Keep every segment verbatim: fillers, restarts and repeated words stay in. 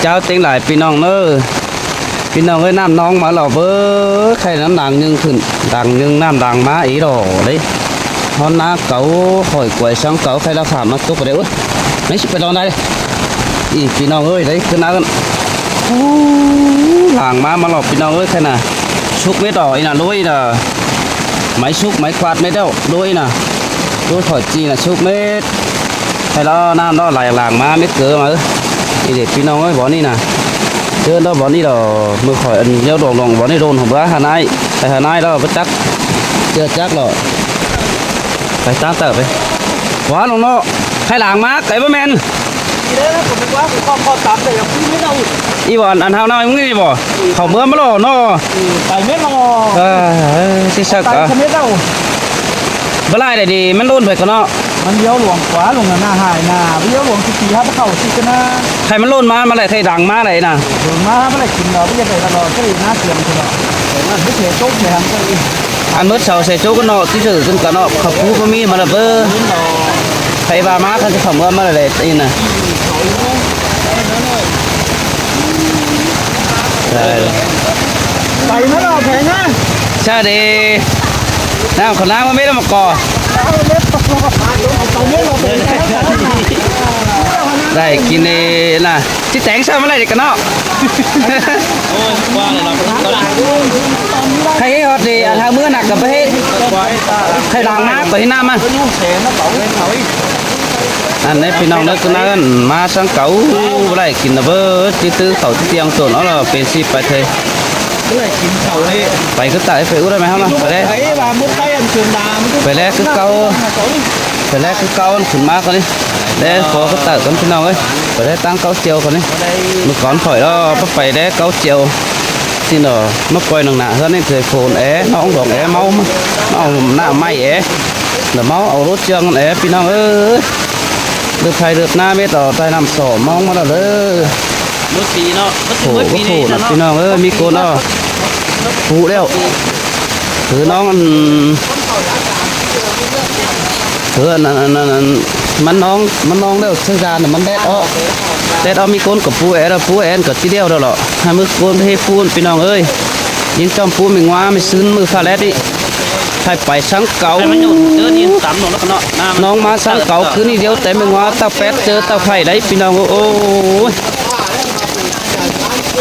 Chảu ꞌtếng lai ꞌpi ꞌnọng ꞌnớ. ꞌPi ꞌnọng ơi, ꞌnặm ꞌnóng ꞌmá lỏ báu, khay ꞌnặm đang ꞌnhưng khửn, đang ꞌnhưng ꞌnặm đang ꞌmá ꞌí đỏ đé. Hón ꞌná cáu khỏi quái săng cáu khay ꞌla phả ꞌmá tốc đé. Úi, ꞌmí ꞌchí pay đón đảy. Ih, ꞌpi ꞌnọng ơi, đảy ꞌcứ ꞌnặm. Ú, đang ꞌmá ꞌmá lỏ ꞌpi ꞌnọng ơi, khay ꞌnạ. Súc mết đỏ ꞌí ꞌnạ, ꞌlới ꞌnạ. Máy súc, máy quạt mết đỏ, ꞌlới ꞌnạ. ꞌLới khỏi ꞌchí ꞌnạ súc mết. Khay ꞌló ꞌnặm ꞌló lai đang ꞌmá mết ꞌcứ ꞌmá. Ih, đảy ꞌpi ꞌnọng ơi, bón ꞌnị ꞌnạ. ꞌChớ ꞌló bón ꞌnị lỏ, ꞌmự khỏi ăn ꞌnéo đuống đuống bón ꞌnị đôn hảư báu Hà Nội. Pay Hà Nội ꞌló báu chắc. Chưa chắc lỏ. Pay ꞌtáng ꞌtạu pay. Quá ꞌlống ꞌnớ. Khay đang ꞌmá, khay báu ꞌmen. ꞌI bón ăn hao ꞌnọi ꞌmứng ꞌnị báu. Khảu ꞌmứa ꞌmá lỏ ꞌnớ. Ơ, ơ, ꞌchí sắc à. Báu lai đảy đi, ꞌmắn ꞌlốn pay ꞌcọ ꞌnớ. ꞌMắn ꞌnéo đuống quá ꞌlống ꞌnạ ꞌhại ꞌnạ, ꞌnéo đuống ꞌchí ꞌchí hắp khảu ꞌchí ꞌcọ ꞌnạ. Khay ꞌmắn ꞌlốn ꞌmá, ꞌmắn lai khay đang ꞌmá đảy ꞌnạ. Đuống ꞌmá, ꞌmắn lai kin lỏ, ꞌmắn lai khay đang ꞌmá. Ăn mứt sau se ꞌchớ ꞌcọ ꞌnớ, ꞌchí ꞌchự ꞌcọ ꞌnớ, khảu pú báu ꞌmí ꞌmá lỏ báu. Khay ꞌva ꞌmá khay khảu ꞌmứa ꞌmá lai ꞌnạ. Đảy. Pay ꞌmá lỏ pay ꞌnạ. Chả đi. ꞌNặm khảu ꞌnặm ꞌmá mết ꞌmá ꞌcọ. Đảy kin đi ꞌnạ. ꞌChí téng ꞌsá ꞌmá lai đi ꞌcọ ꞌnớ. Khay ꞌhế ꞌhọt đi, ăn hảư ꞌmứa ꞌnạ ꞌcọ báu ꞌhế. Khay đang ꞌmá ꞌcọ ꞌhế ꞌnặm ꞌmá. Ăn ꞌnị ꞌpi ꞌnọng ꞌnớ, ꞌcứ ꞌnặm ꞌmá săng cáu, báu lai kin ꞌnạ báu, ꞌchí ꞌtứ khảu ꞌchí tiêng tổn ók lỏ pên ꞌsị pay thôi. Pay ꞌcứ tải pay út đảy ꞌmá ꞌhăm ꞌnớ, pay đé. Pay đé ꞌcứ cáu. Pay đé ꞌcứ cáu ăn khửn ꞌmá ꞌcọ ꞌnị. Đé, có ꞌcứ tải ꞌcốn ꞌpi ꞌnọng ơi. Pay đé ꞌtáng cáu chiêu ꞌcọ ꞌnị. ꞌMự cón khỏi ꞌló báu pay đé cáu chiêu. ꞌChí ꞌnọ, ꞌmá ꞌpoi nẳng ꞌnạ ꞌhướn ꞌnị, thời phôn é, ꞌnọng đuống é, ꞌmáu, ꞌmáu ꞌnạ ꞌmạy é. Lỏ ꞌmáu au ꞌlốt ꞌchương é, ꞌpi ꞌnọng ơi. Lượp phay lượp ꞌná mết lỏ, tai ꞌnặm sỏ ꞌmóng ꞌmá lỏ ꞌlớ. Khổ, khổ ꞌnạ ꞌpi ꞌnọng ơi, ꞌmí ꞌcốn ꞌnọ. Phú ꞌlẹo. Hứ ꞌnóng ăn, hứ ăn, ăn, ăn, ăn, ꞌmắn ꞌnóng, ꞌmắn ꞌnóng ꞌlẹo, ꞌchớ gian ꞌnạ ꞌmắn đét ók. Đét ók ꞌmí ꞌcốn ꞌcọ pú é, ꞌlẹo pú é ꞌcọ ꞌchí ꞌlẹo đaư lỏ. Hảư ꞌmự ꞌcốn ꞌhế phún ꞌpi ꞌnọng ơi. ꞌDiến ꞌchom pú ꞌmí ꞌngoá ꞌmí ꞌsứn ꞌmự pha lét ꞌnị. Hảư pay săng cáu. ꞌNóng ꞌmá săng cáu ꞌcứ ꞌnị điêu té ꞌmí ꞌngoá ꞌtạu pét ꞌchớ ꞌtạu phay đảy ꞌpi ꞌnọng ơi.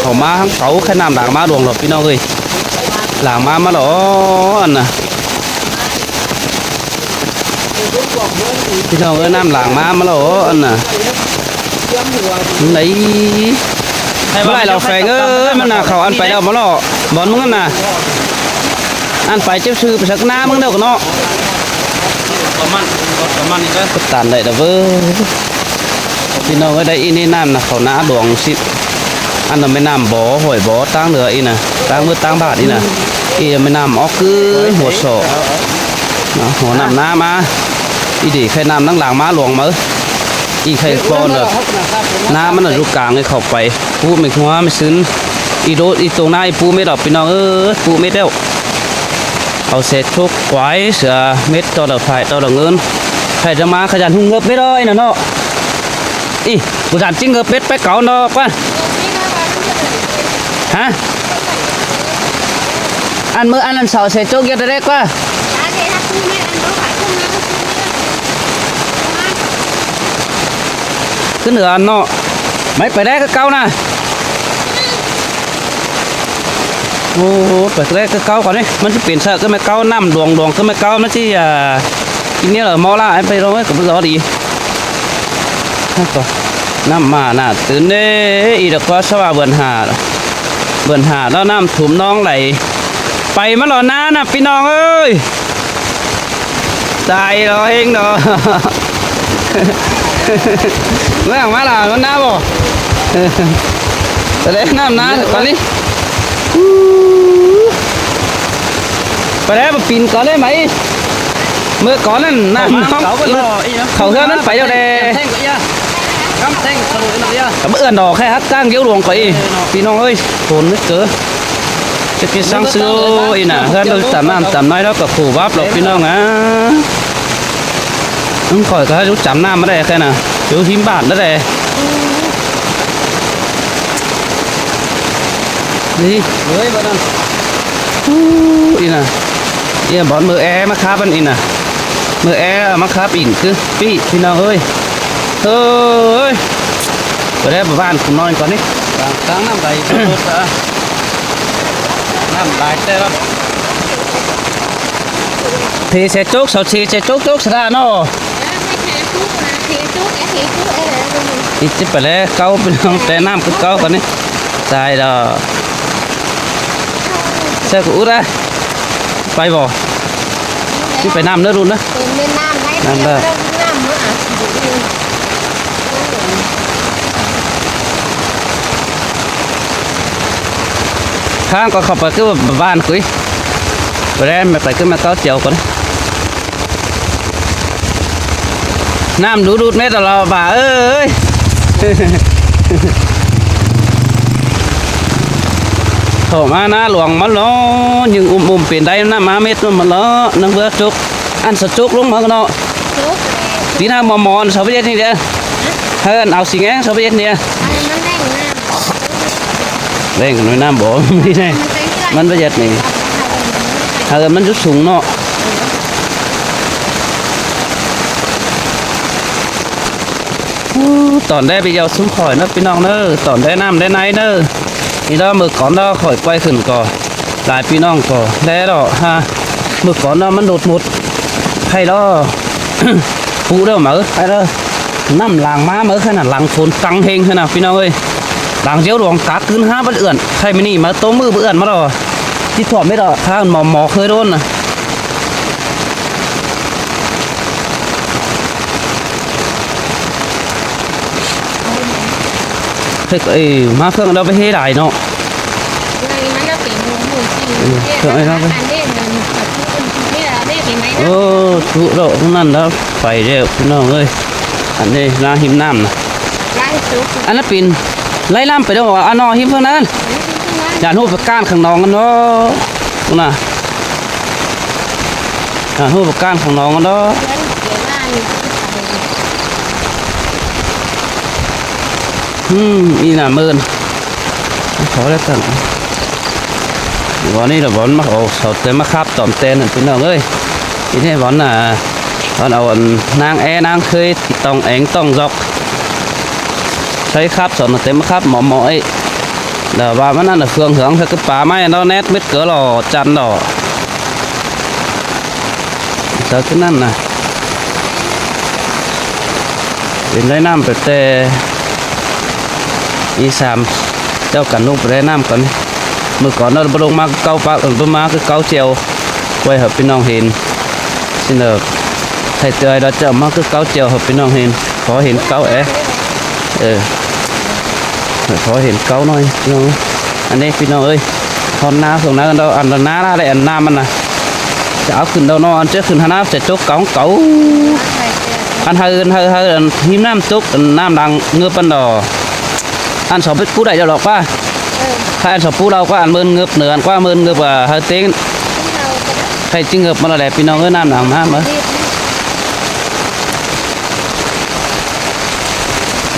Khảu ꞌmá săng cáu khay ꞌnặm đang ꞌmá đuống lỏ ꞌpi ꞌnọng ơi. Đang ꞌmá ꞌmá lỏ ăn ꞌnạ. ꞌPi ꞌnọng ơi, ꞌnặm đang ꞌmá ꞌmá lỏ ăn ꞌnạ. Đảy. Báu lai lỏ Pheng ơi, ꞌmắn ꞌnạ khảu ăn pay lỏ ꞌmá lỏ. Bón ꞌmứng ăn ꞌnạ. Ăn pay ꞌchớ sư pay sắc ꞌná ꞌmứng ꞌnớ ꞌcọ ꞌnớ. Tản đảy đaư báu. ꞌPi ꞌnọng ơi, đảy ꞌnị ꞌnặm ꞌnạ khảu ꞌná đuống ꞌsịn. Ăn ꞌnạ ꞌmí ꞌnặm bó, hỏi bó ꞌtáng lửa ꞌnị ꞌnạ. ꞌTáng ꞌmứa ꞌtáng bản ꞌnị ꞌnạ. ꞌNị ꞌmí ꞌnặm ók ꞌcứ hua sỏ. ꞌNọ, hua ꞌnặm ꞌná ꞌmá. ꞌNị đảy khay ꞌnặm đang đang ꞌmá đuống ꞌmá. ꞌNị khay ꞌcọ ꞌnạ. ꞌNá ꞌmắn ꞌnạ dú cang ꞌnị khảu pay. Pú ꞌmí ꞌngoá ꞌmí ꞌsứn. ꞌNị đốt ꞌnị tông ꞌná ꞌnị pú mết ꞌlẹo ꞌpi ꞌnọng ơi, pú mết ꞌlẹo. Au se chốc quái sửa mết ꞌto đa phải ꞌto đa ngớn. Khay đang ꞌmá khay dản ꞌhung ngớp mết ꞌlẹo ꞌnị ꞌnạ ꞌnọ. ꞌI, ꞌcọ dản ꞌchí ngớp mết pay cáu ꞌnọ ꞌquá. Hả? Ăn ꞌmự ăn ăn sau se chốc ꞌdệt đét ꞌquá. Cứ nửa ăn ꞌnọ. Máy pay đét cá cáu ꞌnạ. Ô, pay đét cá cáu ꞌcọ ꞌnị. ꞌMắn ꞌchí pên ꞌsạ cá ꞌmạy cáu ꞌnặm đuống đuống cá ꞌmạy cáu ꞌmắn ꞌchí, à, kin ꞌnị lỏ ꞌmo ꞌlạ, ꞌpưa ꞌlống ꞌcọ báu dí. ꞌNặm ꞌmá ꞌnạ tứn ꞌnị, ꞌnị đa ꞌquá ꞌsá ꞌva bươn hả. Bươn hả ꞌnọ ꞌnặm thủm ꞌnóng đảy. Pay ꞌmắn lỏ ꞌnạ ꞌnặm ꞌpi ꞌnọng ơi. Tai lỏ ꞌhêng ꞌnọ. ꞌMá ꞌmá ꞌlạ ꞌmắn ꞌná báu. Pay đét ꞌnặm ꞌná ꞌcọ ꞌnị. Pay đét ꞌmá pin ꞌcọ ꞌnị ꞌmá. ꞌMự ꞌcọ ꞌnặn ꞌnặm ꞌnọng. Khảu ꞌhướn ꞌnặn pay ꞌlẹo đé. Cắm ươn đỏ khay hắc cang diếu luống khỏi. ꞌPi ꞌnọng ơi, tốn mết ꞌcứ. Chắc ꞌchí săng sư ơi ꞌnạ, ꞌhướn đaư tẳm ꞌnặm tẳm ꞌnọi ꞌlẹo ꞌcọ phủ báp lỏ ꞌpi ꞌnọng ꞌnạ. ꞌMắn khỏi ꞌcọ hák dú chăm ꞌnặm ꞌmá đé khay ꞌnạ. Dú hím bản ꞌmá đé. Đi. Ưới, báu đăng. Ú, ꞌnị ꞌnạ. Ía bón ꞌmự é ꞌmá khắp ăn ꞌnị ꞌnạ. ꞌMự é ꞌmá khắp ỉn cứ. ꞌPị, ꞌpi ꞌnọng ơi. Ơi. Bơ đé bơ ꞌván ꞌcọ ꞌnọi ꞌcọ ꞌnị. Tang, tang ꞌnặm đảy ꞌcọ ꞌlụt ꞌnạ. ꞌNặm đảy ꞌtẹ ꞌlắm. Thì sẽ chốt, sau thì sẽ chốt, chốt sẽ ra nó. Ít chứ phải lẽ cáu ꞌpi ꞌnọng té ꞌnặm cứ cáu ꞌcọ ꞌnị. Tai đó. Xe của út á. Pay bò. Chứ phải ꞌnặm ꞌnớ đun ꞌnớ. ꞌNặm đó. ꞌKháng ꞌcọ khảu pay cứ bơ ꞌván cúi. Bơ đé mẹ pay cứ mẹ cáu chiêu ꞌcọ ꞌnị. ꞌNặm đú đút mết lỏ ꞌva ơi. Khảu ꞌmá ꞌná luông ꞌmắn lo, nhưng um um pên đáy ꞌnặm ꞌmá mết ꞌmắn lo, ꞌnăng ꞌvớ chốc. Ăn sa chốc ꞌlống ꞌmá ꞌnọ. Tí ꞌnạ ꞌmo ꞌmo ăn sa báu ꞌdệt ꞌnị đé. Hơn, au sính ꞌngáng sa báu ꞌdệt ꞌnị. ꞌLẹng ꞌnọi ꞌnặm báu, ꞌmắn báu ꞌdệt ꞌnị. Hơn, ꞌmắn dú sung ꞌnọ. Ú, tỏn đé ꞌpi dau ꞌsúm khỏi ꞌnớ ꞌpi ꞌnọng ꞌnớ, tỏn đé ꞌnặm đé ꞌnái ꞌnớ. ꞌNị đó ꞌmự cón đó khỏi quay khửn ꞌcọ. Lai ꞌpi ꞌnọng ꞌcọ đé đó ha. ꞌMự cón đó ꞌmắn đột ngột. Hay đó. Pú đó ꞌmự, hay đó. ꞌNặm lăng ꞌmá ꞌmự khay ꞌnạ, lăng phôn căng ꞌhêng khay ꞌnạ ꞌpi ꞌnọng ơi. Lăng ꞌdiếu luông cát ꞌcứn há báu ưn. Khay ꞌmự ꞌnị ꞌmự ꞌtố ꞌmự báu ưn ꞌmá đó. Tí thuôm mết đó, kha ꞌmọ ꞌmo khơi đôn ꞌnạ. Thế ꞌcọ, ê, ꞌmá ꞌphượng đó báu ꞌhế đảy ꞌnọ. Ừ, ꞌphượng ơi, nó báu. Ô, chú đó ꞌnặn đó, pay đé ꞌpi ꞌnọng ơi. Ăn ꞌnị ꞌná ꞌhím ꞌnặm ꞌnạ. Ăn ꞌnặn pên, ꞌlạy ꞌnặm pay đé, ăn ꞌnọ ꞌhím ꞌphượng ꞌnặn. Dản ꞌhụ pay ꞌcan khong ꞌnọng ăn ꞌnọ. ꞌNạ. Dản ꞌhụ pay ꞌcan khong ꞌnọng ăn ꞌnọ. Ừm, ꞌnị ꞌnạ ꞌmưn. Khó đé tẳng. Bón ꞌnị lỏ bón ꞌmá, ổ, sau té ꞌmá khắp tỏm ten ꞌnặn ꞌpi ꞌnọng ơi. ꞌNị ꞌnị bón ꞌnạ, bón au ăn ꞌnáng é ꞌnáng khơi tỏng éng tỏng dọc. Sáy khắp sau ꞌnạ té ꞌmá khắp ꞌmo ꞌmo ꞌnị. Đa ꞌva ꞌmắn ꞌnặn ꞌnạ ꞌphượng hương ꞌsớ ꞌcứ pá ꞌmạy ꞌnọ nét mết ꞌcọ lỏ chăn đỏ. Sau ꞌcứ ꞌnặn ꞌnạ. Pên đáy ꞌnặm pay té ꞌnị sam. Chảu căn ꞌlụk pay đáy ꞌnặm căn. ꞌMự cón ꞌnọ báu ꞌlống ꞌmá ꞌcứ cáu pák, ưn báu ꞌmá ꞌcứ cáu chiêu. Quay hảư ꞌpi ꞌnọng hên. ꞌSịn ꞌnớ. Khay ꞌtưa đó chảu ꞌmá ꞌcứ cáu chiêu hảư ꞌpi ꞌnọng hên. Khó hên cáu é. Ơ. Khó hên cáu ꞌnọi ꞌpi ꞌnọng. Ăn ꞌnị ꞌpi ꞌnọng ơi. Hòn ꞌná ꞌphượng ꞌnặn đó, ăn ꞌná ꞌnạ đảy ăn ꞌnặm ꞌnặn ꞌnạ. Chảu au khửn đao ꞌnọ, ăn ꞌchớ khửn hả ꞌnạ, ꞌchớ chốc cáu cáu. Ăn hảư, ăn hảư, hảư, ăn ꞌhím ꞌnặm chốc, ăn ꞌnặm đang ngợp ăn đó. Ăn sau bết pú đảy đao lỏ ꞌquá. Khay ăn sau pú đao ꞌquá, ăn ꞌmưn ngợp ꞌnớ, ăn ꞌquá ꞌmưn ngợp, à, hảư ꞌtếng. Khay ꞌchí ngợp ꞌmá lỏ đé ꞌpi ꞌnọng ơi, ꞌnặm đang ꞌnặm ꞌmá.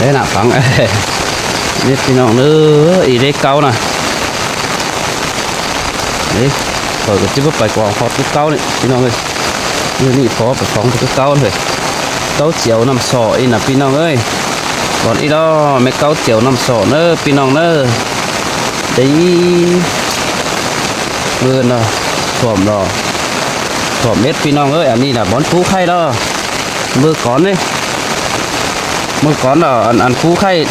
Đé ꞌnạ phắng. ꞌNị ꞌpi ꞌnọng ơi, ꞌnị đé cáu ꞌnạ. Đé, khỏi ꞌcọ ꞌchí báu pay quảng khót ꞌcứ cáu ꞌnị, ꞌpi ꞌnọng ơi. ꞌNị ꞌnị khó pay phóng ꞌcứ cáu thôi. Cáu chiêu ꞌnặm sọ ꞌnị ꞌnạ ꞌpi ꞌnọng ơi. Bón ꞌnị đó, ꞌmá cáu chiêu ꞌnặm sọ ꞌnớ, ꞌpi ꞌnọng ꞌnớ. Đé, ꞌmưn đó, thuôm đó. Thuôm mết ꞌpi ꞌnọng ơi, ăn ꞌnị ꞌnạ bón pú khay đó. ꞌMự cón ꞌnị. ꞌMự cón đó, ăn, ăn pú khay.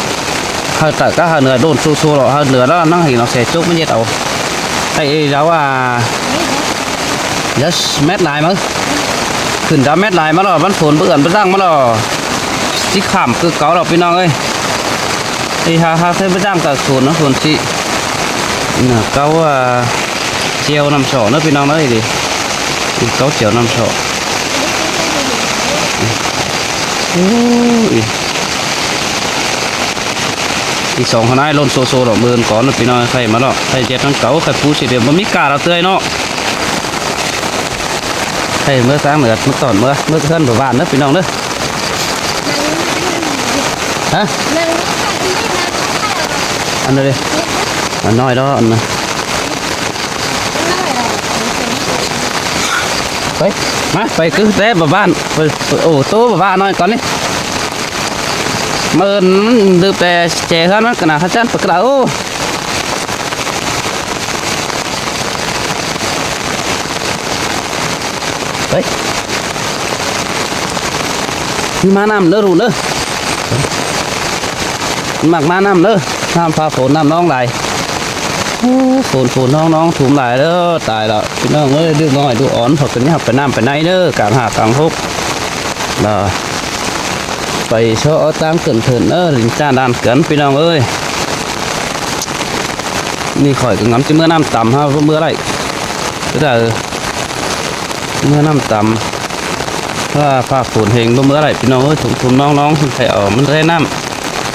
Hảư tả cá hảư ꞌnưa đôn su su lỏ, hảư ꞌnưa đó ꞌnăng hên ꞌnọ ꞌsớ chốc ꞌmá ꞌdệt au. Khay ê dáo à. Yes, mết lai ꞌmá. Khửn dáo mết lai ꞌmá lỏ, bắn phôn báu ưn báu dăng ꞌmá lỏ. ꞋChí khảm ꞌcứ cáu lỏ ꞌpi ꞌnọng ơi. Ê ha ha, thế báu dăng cả phôn ꞌnớ, phôn ꞌchí. ꞌNạ, cáu, à, chiêu ꞌnặm sọ ꞌnớ ꞌpi ꞌnọng ơi đi. Ê, cáu chiêu ꞌnặm sọ. Ui. Ê, song hảư ꞌnái ꞌlôn sô sô lỏ ꞌmưn cón ꞌnớ ꞌpi ꞌnọng, khay ꞌmá lỏ. Khay ꞌdệt ꞌnăng cáu, khay pú ꞌsịt đêm, báu ꞌmí cả lỏ ꞌtưa ꞌnọ. Khay ꞌmá sáng ꞌnưa, ꞌmá tỏn ꞌmá, ꞌmá ꞌhướn bơ ꞌván ꞌnớ ꞌpi ꞌnọng ꞌnớ. Hả? Ăn ꞌnọi đi. Ăn ꞌnọi đó, ăn ꞌnọi. Ơi, ꞌmá, pay cứ té ꞌva ꞌván. Pay, pay, ô tô ꞌva ꞌván ꞌnọi ꞌcón ꞌnị. ꞌMự ꞌnặn đu pay ꞌchẹ ꞌhướn ꞌmắn ꞌcọ ꞌnạ ꞌkhá ꞌchăn pay cứ đa, ô. Ơi. ꞌMá ꞌnặm ꞌnớ ꞌlụk ꞌnớ. ꞌMặc ꞌmá ꞌnặm ꞌnớ. ꞌNặm pha phôn ꞌnặm ꞌnóng lai. Ô, phôn, phôn ꞌnóng, ꞌnóng thum lai ꞌlẹo, tai ꞌlẹo. ꞌPi ꞌnọng ơi, ꞌlụk ꞌnọi ꞌlụk ón, ꞌphọ ꞌcọ ꞌnị ꞌhặp pay ꞌnặm pay ꞌnay ꞌnớ, cang hả cang hốc. Đa. Pay so ꞌtáng cơn thơn ꞌnớ, đin ꞌchạ đan cơn, ꞌpi ꞌnọng ơi. ꞌNị khỏi ꞌcọ ngắm ꞌchí ꞌmứa ꞌnặm tăm ha, ꞌmứa ꞌlạy. Cứ đa, ꞌmứa ꞌnặm tăm. ꞌVa pha phôn hên báu ꞌmứa ꞌlạy, ꞌpi ꞌnọng ơi, thum thum ꞌnóng ꞌnóng, khay au ꞌmắn ꞌdệt ꞌnặm.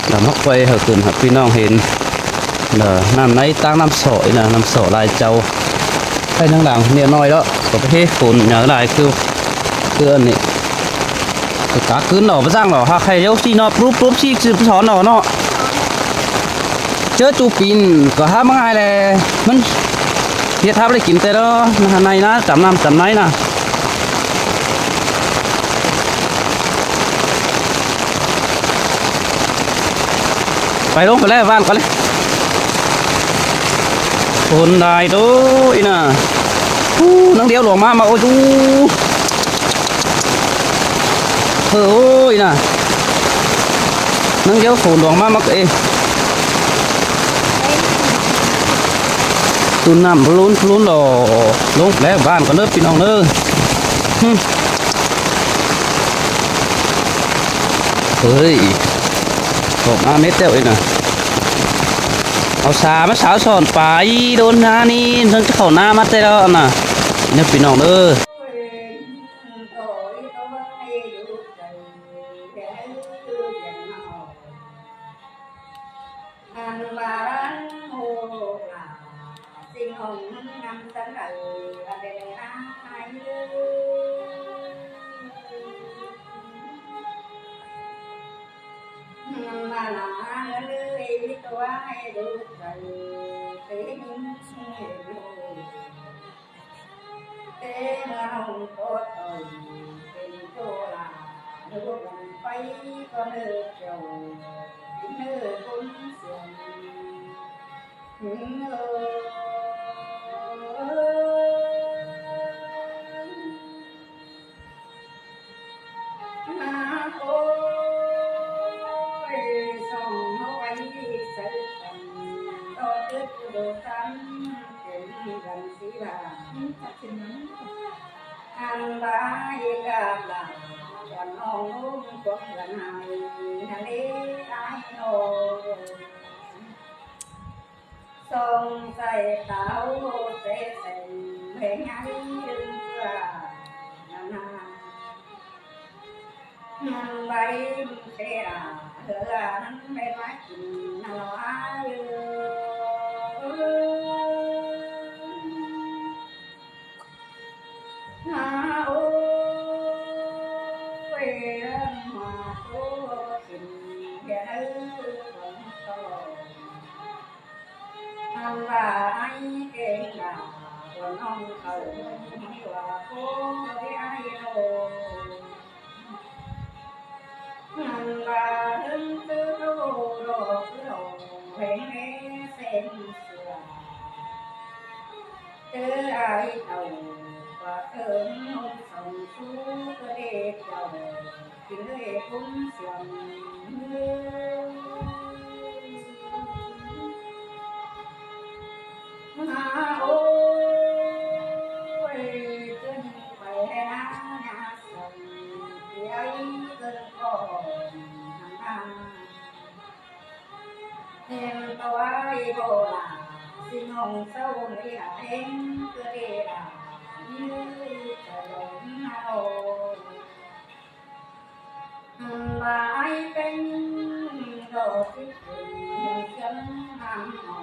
Đa ꞌmặc quay hảư cơn hảư ꞌpi ꞌnọng hên. Đa ꞌnặm ꞌnay ꞌtáng ꞌnặm sỏ ꞌnị ꞌnạ, ꞌnặm sỏ lai chaư. Khay ꞌnăng lăng ꞌnị ꞌnọi ꞌlẹo, ꞌcọ pay ꞌhế phôn ꞌnhắng lai ꞌcứ, ꞌcứ ꞌnị. Cá cứn ꞌnọ, báu ꞌdặng ꞌnọ, hák khay ꞌlẹo ꞌsị ꞌnọ, prúp prúp ꞌsị, ꞌsị sỏn ꞌnọ ꞌnọ. ꞌChớ ꞌchu pi ꞌnị ꞌcọ hák ꞌmá ꞌngai ꞌlẹ, ꞌmắn ꞌdệt hák ꞌlẹ kin ꞌtẹ ꞌlẹo, ꞌnặn ꞌnị ꞌnạ, tăm ꞌnặm tăm ꞌnị ꞌnạ. Pay ꞌlống pay ꞌlé, ꞌván ꞌcọ ꞌlé. Phôn lai thôi ꞌnạ. Ú, ꞌnăng điêu luông ꞌmá ꞌmá, ôi, ú. Thôi ôi ꞌnạ. ꞌNăng điêu phôn luông ꞌmá ꞌmá ꞌcọ ê. ꞌTu ꞌnặm ꞌlún ꞌlún ꞌló. ꞌLống pay ꞌlé ꞌván ꞌcọ ꞌnớ, ꞌpi ꞌnọng ꞌnớ. Hưm. Ơi, khảu ꞌmá mết ꞌtẹo ꞌnị ꞌnạ. Au sa ꞌmá sáo sỏn pay đôn ꞌnạ ꞌnị, ꞌnưng ꞌchọ khảu ꞌnạ ꞌmá ꞌtẹ ꞌlẹo ꞌnạ. ꞌNị ꞌpi ꞌnọng ꞌnớ. Ăn ba răng hô là sinh hồng năm sân ở ở đây ai. Mà là người tôi đủ trời thế nhưng thế mà không có thời tình cho là nước quay con nước chiều. Ơ, ăn ba y cà là còn hồng hông của người này nhà đi ai nô. Sông say táo sẽ sành mê nhai đừng qua nà nà. Nằm bay sẽ là hứa nắng mê mái chừng nà lo ai ơ. Nà ôi mà tô chừng hê nư còn tô. Ăn ba ai kêng ba, buôn ong khẩu, hí wa cô, hí ai lô. Ăn ba hứng tư lô, lô, lô, heng hê sen sua. Tư ai tàu, qua thơm hông sông sú, cơ đê chầu. Kin lê kum siam. Ôi, chân phải hè na nhà sông, thì ấy cơn cỏ nắng na. Em tao ai bộ là, xin hồng sâu người là em, cứ đi là, như trời đông hà nội. Ba ai pên đô sít pên hên siăm năm nô.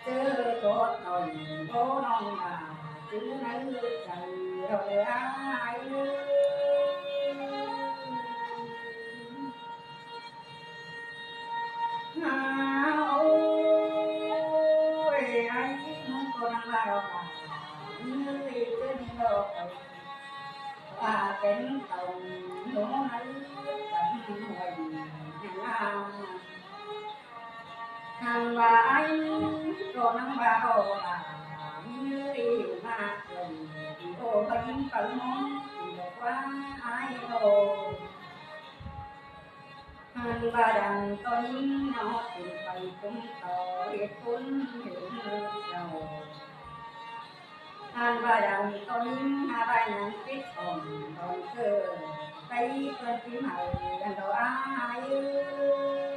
Chớ có tòi bố nông là chữ nắng lư chảy rồi ai. Ôi, ai mong con ba đô là, như đi chớ đi đô. Pên tổng nô hới cắm hỏi hàng la. Hăn ꞌva ai ꞌcọ ꞌnăng ꞌva ꞌcọ ꞌva ꞌmí ꞌlới ꞌmá cuông đi ô ꞌva ꞌnhính păng ꞌmóng đi ꞌva ai ꞌcọ. Hăn ꞌva đăng ꞌcọ ꞌnhính ꞌnọ tỉnh pay túng ꞌcọ ꞌhệt ꞌcốn hên ꞌmưa chảu. Hăn ꞌva đăng ꞌcọ ꞌnhính hák ꞌva ꞌnhắng pít ỏm đón ꞌcơ, pay ꞌpươn ꞌpứng hảư đăng ꞌcọ ai ꞌcọ.